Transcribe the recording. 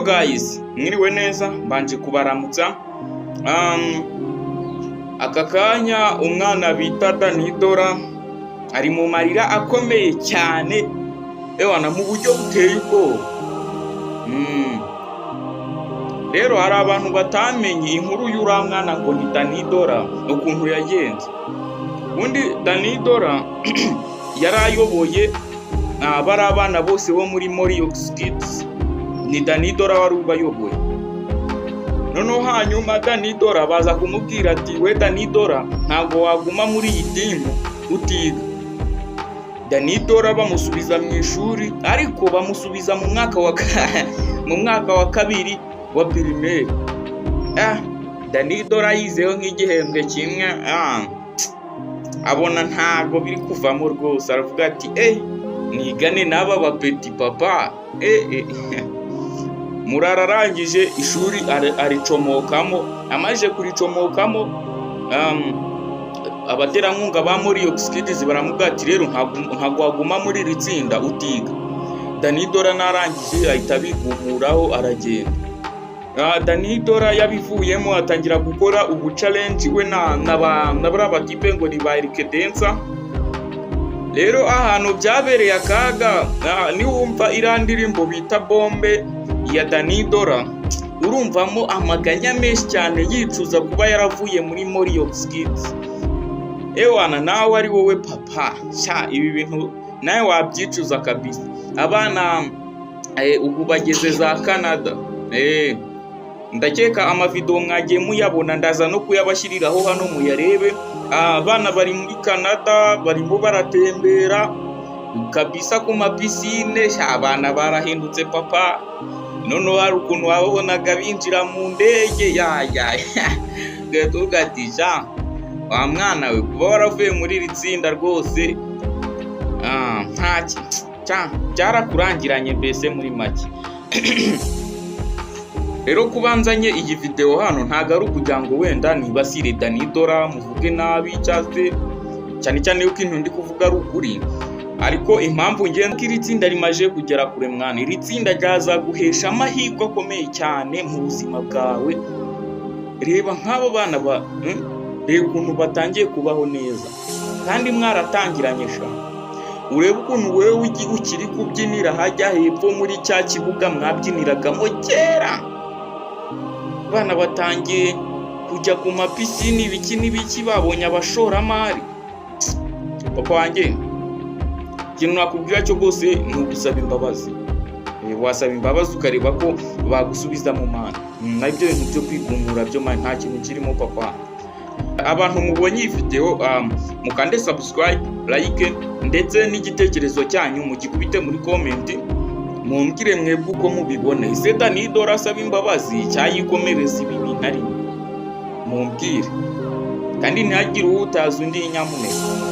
Guys, mwiriwe neza, mbanje kubaramutsa. Aka kanya umwana bita Danny Dollar ari mu marira akomeye cyane, ewana, mu buryo buteye ubwoba. Rero hari abantu batamenye inkuru y'uriya mwana ngo ni Danny Dollar, ukuntu yagenze. Ubundi Danny Dollar yari ayoboye bari abana bose bo muri Moriox Kids, ni Danny Dollar wari ubayoboye. Noneho hanyuma Danny Dollar baza kumubwira ati: "We Danny Dollar, ntabwo waguma muri iyi team utiga." Danny Dollar bamusubiza mu ishuri, ariko bamusubiza mu mwaka wa kabiri wa primaire. Danny Dollar yizeho nk'igihembwe kimwe, abona ntabwo biri kuvamo rwose, aravuga ati: "Eh, nigane n'aba bapeti papa." Eh, eh. Murara arangije ishuri aricomokamo. Amaze kuricomokamo, abaterankunga ba Moriox Kids baramubwira ati: "Rero ntabwo waguma muri iri tsinda utiga." Danny Dollar narangije ahita abigumuraho, aragenda. Danny Dollar yabivuyemo, atangira gukora ubu challenge we na bariya batipe ngo ni ba Eric Densa. Rero ahantu byabereye akaga, niwumva iriya ndirimbo bita "Bombe" ya Danny Dollar, urumvamo amaganya menshi cyane, yicuza kuba yaravuye muri Moriox Kids. Ewana, nawe ari wowe papa, sha, ibi bintu nawe wabyicuza kabisa. Abana ubu bageze za Canada. Ndakeka amavideo mwagiye muyabona, ndaza no kuyabashyiriraho hano muyarebe. Abana bari muri Canada, barimo baratembera kabisa ku mapisine. Sha, abana barahindutse papa. Noneho hari ukuntu wababonaga binjira mu ndege, ya ya ugahita uvuga ati: "Sha, wa mwana we, kuba waravuye muri iri tsinda rwose, nta byarakurangiranye." Mbese muri make rero, kuba nzanye iyi video hano ntabwo ari ukugira ngo wenda nibasire Danny Dollar, muvuge nabi, cyangwa se cyane cyane yuko ibintu ndi kuvuga ari ukuri. Ariko impamvu ngenda ko iri tsinda rimaze kugera kure, mwana, iri tsinda ryazaguhesha amahirwe akomeye cyane mu buzima bwawe. Reba nk'abo bana ba, Reba ukuntu batangiye kubaho neza kandi mwaratangiranye. Sha, urebe ukuntu wewe ukiri kubyinira hajya hepfo muri cya kibuga mwabyiniragamo kera. Abana batangiye kujya ku mapisini, ibiki n'ibiki, babonye abashoramari. Papa wanjye, ikintu nakubwira cyo rwose ni ugusaba imbabazi. Wasaba imbabazi ukareba ko bagusubiza mu mana. Nabyo bintu byo kwigumura byo, man, nta kintu kirimo papa. Abantu mubonye iyi video, mukande subscribe, like, ndetse n'igitekerezo cyanyu mugikubite muri comment, mumbwire mwebwe uko mubibona. Ese Danny Dollar asaba imbabazi cyayikomereza ibi bintu arimo? Mumbwire, kandi ntihagire uwutaza undi nyamuneka.